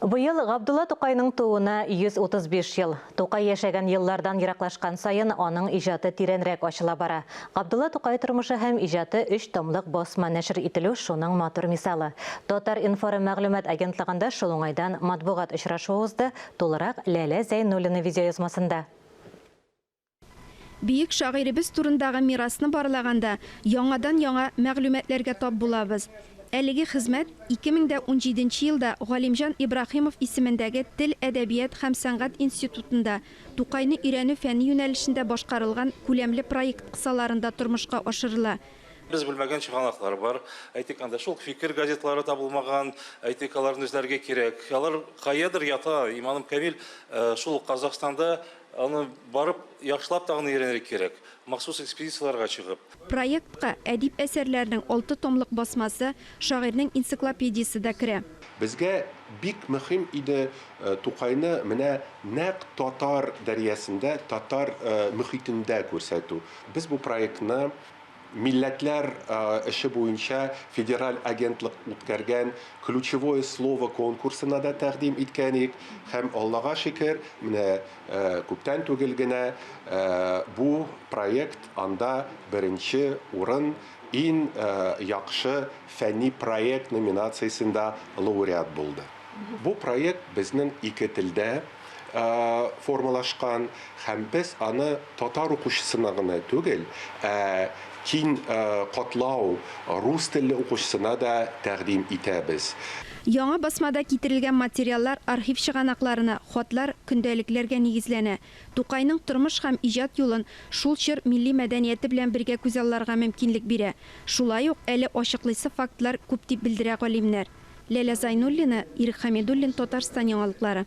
Быел Габдулла Тукайның тууына 135 ел. Тукай яшәгән еллардан ераклашкан саен аның иҗаты тирәнрәк ачыла бара. Габдулла Тукай тормышы һәм иҗаты өч томлык басма нәшер ителү шуның матур мисалы. Татар-информ мәгълүмат агентлыгында шул уңайдан матбугат очрашуы узды, тулырак Ләлә Зәйнуллина видеоязмасында. Бөек шагыйребез турындагы мирасны барлаганда, яңадан-яңа мәгълүматларга тап булабыз. Әлеге хезмәт 2017 нче елда Галимҗан Ибраһимов исемендәге Тел, әдәбият һәм сәнгать институтында Тукайны өйрәнү фәне юнәлешендә башкарылган күләмле проект кысаларында тормышка ашырыла. Без белмәгән чыганаклар бар. Әйтик, анда шул фикер газетлары табылмаган, әйтик, аларны эзләргә кирәк. Алар каядыр ята, иманым камил, шул Казахстанда Аны барып яхшылап тагын өйрәнергә кирәк, махсус экспедицияләргә чыгып. Проектка әдип әсәрләренең алты томлык басмасы, шагыйрьнең энциклопедиясе дә керә. Безгә бик мөһим иде Тукайны менә нәкъ татар дәрьясендә, татар мөхитендә күрсәтү. Без бу проектны Милләтләр эше буенча федераль агентлык үткәргән Ключевое слово конкурсына да тәкъдим иткән идек һәм, Аллага шөкер, менә күптән түгел генә бу проект анда беренче урын Иң яхшы фәнни проект номинациясендә лауреат булды. Бу проект безнең ике телдә формалашкан һәм без аны татар укучысына гына түгел, ә киң катлау рус телле укучысына да тәкъдим итәбез. Яңа басмада китерелгән материаллар архив чыганакларына, хатлар, көндәлекләргә нигезләнә. Тукайның тормыш һәм иҗат юлын шул чор милли мәдәнияте белән бергә күзалларга мөмкинлек бирә. Шулай ук әле ачыклыйсы фактлар күп дип белдерә галимнәр. Ләлә Зайнуллина, Ирек Хәмидуллин, Татарстан яңалыклары.